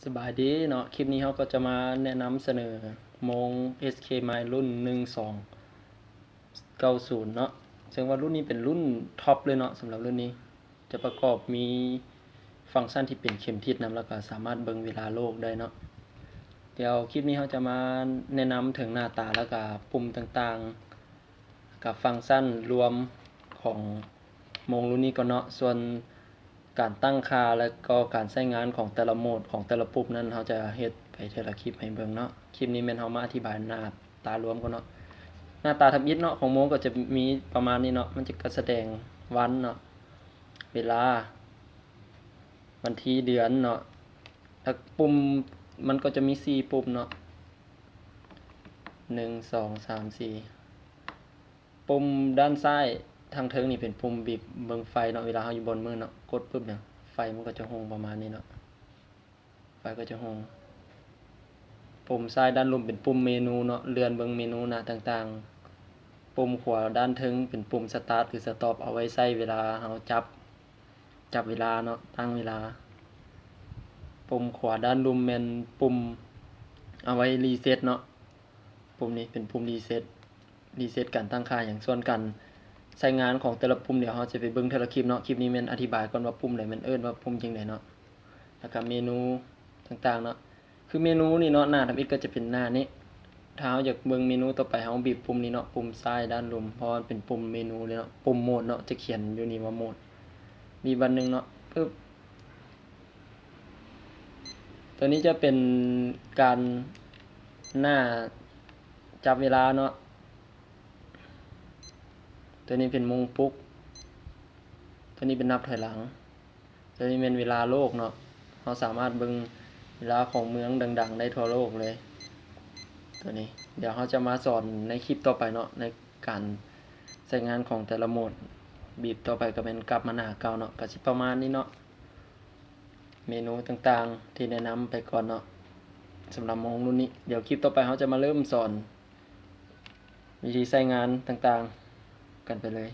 ສະບາຍດີເນາະ, ຄລິບນີ້ເຮົາກໍຈະມາແນະນຳສະເໜີໂມງ ເອສເຄ ມາຍ ລຸ້ນໜຶ່ງສອງເກົ້າສູນເນາະ, ເຊິ່ງວ່າລຸ້ນນີ້ເປັນລຸ້ນທັອບເລີຍເນາະ. ສຳລັບລຸ້ນນີ້ຈະປະກອບມີຟັງຊັນທີ່ເປັນເຂັມທິດນຳ ແລ້ວກໍສາມາດເບິ່ງເວລາໂລກໄດ້ເນາະ. ດຽວຄລິບນີ້ເຮົາຈະມາແນະນຳເຖິງໜ້າຕາ ແລ້ວກໍປຸ່ມຕ່າງໆ ກັບຟັງຊັນລວມຂອງໂມງລຸ້ນນີ້ກ່ອນເນາະ. ສ່ວນການຕັ້ງຄ່າ ແລະກໍການໃຊ້ງານຂອງແຕ່ລະໂໝດຂອງແຕ່ລະປຸ່ມນັ້ນ ເຮົາຈະເຮັດໄປເທື່ອລະຄລິບໃຫ້ເບິ່ງເນາະ. ຄລິບນີ້ແມ່ນເຮົາມາອະທິບາຍໜ້າຕາລວມກ່ອນເນາະ. ໜ້າຕາທຳອິດເນາະ ຂອງໂມງກໍຈະມີປະມານນີ້ເນາະ, ມັນຈະກະສະແດງວັນເນາະ, ເວລາ, ວັນທີ, ເດືອນເນາະ. ແລ້ວປຸ່ມມັນກໍຈະມີສີ່ປຸ່ມເນາະ, ໜຶ່ງ ສອງ ສາມ ສີ່. ປຸ່ມດ້ານຊ້າຍທາງເທິງນີ້ເປັນປຸ່ມບີບເບິ່ງໄຟເນາະ, ເວລາເຮົາຢູ່ບ່ອນມືດເນາະ, ກົດປຶບນີ້ ໄຟມັນກໍຈະຮຸ່ງປະມານນີ້ເນາະ, ໄຟກໍຈະຮຸ່ງ. ປຸ່ມຊ້າຍດ້ານລຸ່ມເປັນປຸ່ມເມນູເນາະ, ເລື່ອນເບິ່ງເມນູໜ້າຕ່າງໆ. ປຸ່ມຂວາດ້ານເທິງເປັນປຸ່ມສະຕາດ ຫຼື ສະຕັອບ ເອົາໄວ້ໃຊ້ເວລາເຮົາຈັບ ຈັບເວລາເນາະ, ຕັ້ງເວລາ. ປຸ່ມຂວາດ້ານລຸ່ມແມ່ນປຸ່ມເອົາໄວ້ຣີເຊັດເນາະ, ປຸ່ມນີ້ເປັນປຸ່ມຣີເຊັດ ຣີເຊັດການຕັ້ງຄ່າຫຍັງ. ສ່ວນການໃຊ້ງານຂອງແຕ່ລະປຸ່ມ ດຽວເຮົາຈະໄປເບິ່ງເທື່ອລະຄລິບເນາະ. ຄລິບນີ້ແມ່ນອະທິບາຍກ່ອນວ່າປຸ່ມໃດແມ່ນເອີ້ນວ່າປຸ່ມຈັ່ງໃດເນາະ, ແລ້ວກໍເມນູຕ່າງໆເນາະ. ຄືເມນູນີ້ເນາະ, ໜ້າທຳອິດກໍຈະເປັນໜ້ານີ້. ຖ້າເຮົາຢາກເບິ່ງເມນູຕໍ່ໄປ ເຮົາບີບປຸ່ມນີ້ເນາະ, ປຸ່ມຊ້າຍດ້ານລຸ່ມ ເພາະວ່າມັນເປັນປຸ່ມເມນູເລີຍເນາະ, ປຸ່ມໂໝດເນາະ, ຈະຂຽນຢູ່ນີ້ວ່າໂໝດ. ບີບບາດໜຶ່ງເນາະ, ປຶບ. ຕົວນີ້ຈະເປັນການໜ້າຈັບເວລາເນາະ, ຕົວນີ້ເປັນໂມງປຸກ, ຕົວນີ້ເປັນນັບຖອຍຫຼັງ, ຕົວນີ້ແມ່ນເວລາໂລກເນາະ. ເຮົາສາມາດເບິ່ງເວລາຂອງເມືອງດັງໆໄດ້ທົ່ວໂລກເລີຍ ຕົວນີ້. ດຽວເຮົາຈະມາສອນໃນຄລິບຕໍ່ໄປເນາະ, ໃນການໃຊ້ງານຂອງແຕ່ລະໂໝດ. ບີບຕໍ່ໄປກໍແມ່ນກັບມາໜ້າເກົ່າເນາະ, ກໍຊິປະມານນີ້ເນາະ. ເມນູຕ່າງໆທີ່ແນະນຳໄປກ່ອນເນາະ ສຳລັບໂມງລຸ້ນນີ້. ດຽວຄລິບຕໍ່ໄປເຮົາຈະມາເລີ່ມສອນວິທີໃຊ້ງານຕ່າງໆກັນໄປເລີຍ.